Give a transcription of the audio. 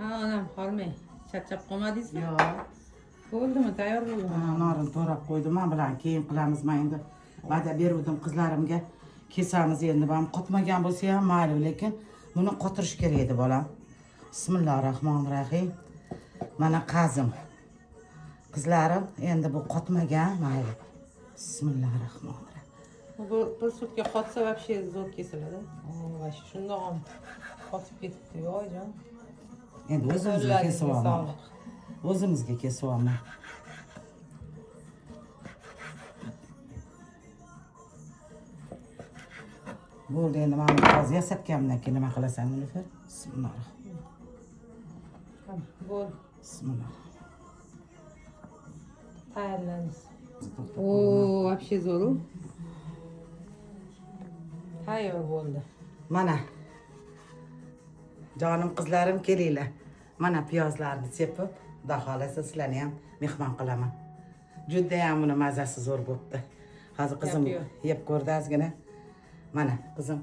Ha, onam hormang. Charchab qolmadingizmi? Yo'q. Bo'ldimi? Tayyor bo'ldimi? Ha, norin to'rab qo'ydim. Men bilan keyin qilamiz. Men endi va'da beruvdim qizlarimga. Kesamiz endi. Men qotmagan bo'lsa ham mayli, lekin buni qotirish kerak edi bolam. Bismillahirrohmanirrohim. Mana qazim. Qizlarim, endi bu qotmagan, mayli. Bismillahirrohmanirrohim. Bu bir sutka qotsa вообще zo'r kesiladi. Вообще shundoq ham qotib ketibdi, oyijon. Endi o'zimizga Qo'llaringizga kesib olman. sog'liq. O'zimizga kesib olman. Bo'ldi endi mana buni hozir yasatganimdan keyin nima qilasan, Nilufar? Bismillahirrohmanirrohim. Bo'ldi. Bismillah. Tayyorlaymiz. Oo, вообще zo'r. Tayyor bo'ldi. Mana. Jonim qizlarim, kelinglar. Mana piyozlarni sepib, xudo xohlasa sizlarni ham mehmon qilaman. Juda ham buni mazasi zo'r bo'pti. Hozir qizim Yeb yeb ko'rdi ozgina. Mana qizim